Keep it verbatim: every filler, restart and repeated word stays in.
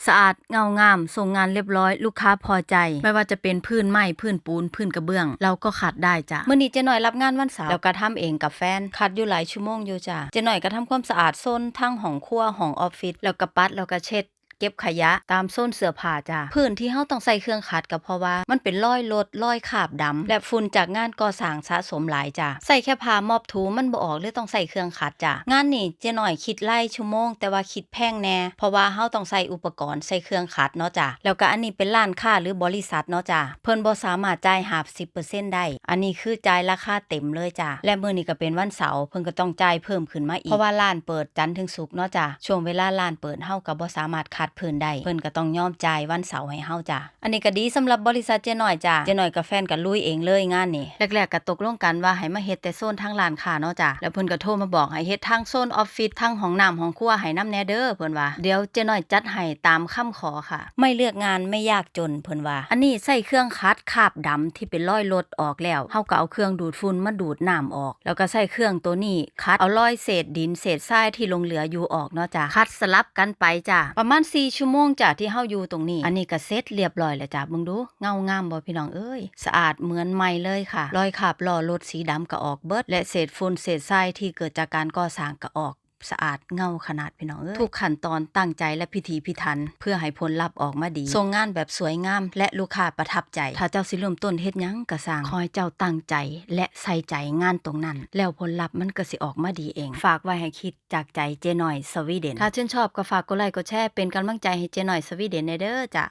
สะอาดเงางาม ส่งงานเรียบร้อย ลูกค้าพอใจ ไม่ว่าจะเป็นพื้นไม้ พื้นปูน พื้นกระเบื้อง เราก็ขัดได้จ้ะ มื้อนี้เจ๊น้อยรับงานวันเสาร์ แล้วก็ทำเองกับแฟน ขัดอยู่หลายชั่วโมงอยู่จ้ะ เจ๊น้อยก็ทำความสะอาดโซนทั้งห้องครัว ห้องออฟฟิศ แล้วก็ปัด แล้วก็เช็ด เก็บขยะตามโซนเสื้อผ้าจ้ะ พื้นที่เฮาต้องใส่เครื่องขัดก็เพราะว่ามันเป็นรอยรถ รอยคราบดำ และฝุ่นจากงานก่อสร้างสะสมหลายจ้ะ ใส่แค่ผ้ามอปถูมันบ่ออกเลยต้องใส่เครื่องขัดจ้ะ งานนี้เจ๊น้อยคิดรายชั่วโมง แต่ว่าคิดแพงแน่ เพราะว่าเฮาต้องใส่อุปกรณ์ ใส่เครื่องขัดเนาะจ้ะ แล้วก็อันนี้เป็นร้านค้าหรือบริษัทเนาะจ้ะ เพิ่นบ่สามารถจ่าย ห้าสิบเปอร์เซ็นต์ ได้ อันนี้คือจ่ายราคาเต็มเลยจ้ะ และมื้อนี้ก็เป็นวันเสาร์ เพิ่นก็ต้องจ่ายเพิ่มขึ้นมาอีก เพราะว่าร้านเปิดจันทร์ถึงศุกร์เนาะจ้ะ ช่วงเวลาร้านเปิดเฮาก็บ่สามารถขัดพื้นได้ เพิ่นก็ต้องยอมจ่ายวันเสาร์ให้เฮาจ้ะ อันนี้ก็ดีสำหรับบริษัทเจ๊น้อยจ้ะ เจ๊น้อยกับแฟนก็ลุยเองเลยงานนี้ แรกๆก็ตกลงกันว่าให้มาเฮ็ดแต่โซนทางร้านค้าเนาะจ้ะ แล้วเพิ่นก็โทรมาบอกให้เฮ็ดทางโซนออฟฟิศ ทางห้องน้ำห้องครัวให้นำแหน่เด้อ เพิ่นว่า เดี๋ยวเจ๊น้อยจัดให้ตามคำขอค่ะ ไม่เลือกงานไม่ยากจน เพิ่นว่า อันนี้ใส่เครื่องขัดคราบดำที่เป็นรอยรถออกแล้ว เฮาก็เอาเครื่องดูดฝุ่นมาดูดน้ำออก แล้วก็ใส่เครื่องตัวนี้ขัดเอารอยเศษดินเศษทรายที่หลงเหลืออยู่ออกเนาะจ้ะ ขัดสลับกันไปจ้ะ ประมาณสี่ชั่วโมงจ้ะที่เฮาอยู่ตรงนี้ อันนี้ก็เสร็จเรียบร้อยแล้วจ้ะ เบิ่งดู เงางามบ่พี่น้องเอ้ย สะอาดเหมือนใหม่เลยค่ะ รอยคราบล้อรถสีดำก็ออกเบิด และเศษฝุ่นเศษทรายที่เกิดจากการก่อสร้างก็ออก สะอาดเงาขนาดพี่น้องเอ้ย ทุกขั้นตอนตั้งใจและพิถีพิถัน เพื่อให้ผลลัพธ์ออกมาดี ส่งงานแบบสวยงาม และลูกค้าประทับใจ ถ้าเจ้าสิเริ่มต้นเฮ็ดหยังก็ซ่าง ขอให้เจ้าตั้งใจ และใส่ใจงานตรงนั้น แล้วผลลัพธ์มันก็สิออกมาดีเอง ฝากไว้ให้คิดจากใจเจ๊น้อยสวีเดน ถ้าชื่นชอบก็ฝากกดไลค์กดแชร์เป็นกำลังใจให้เจ๊น้อยสวีเดนแหน่เด้อจ้ะ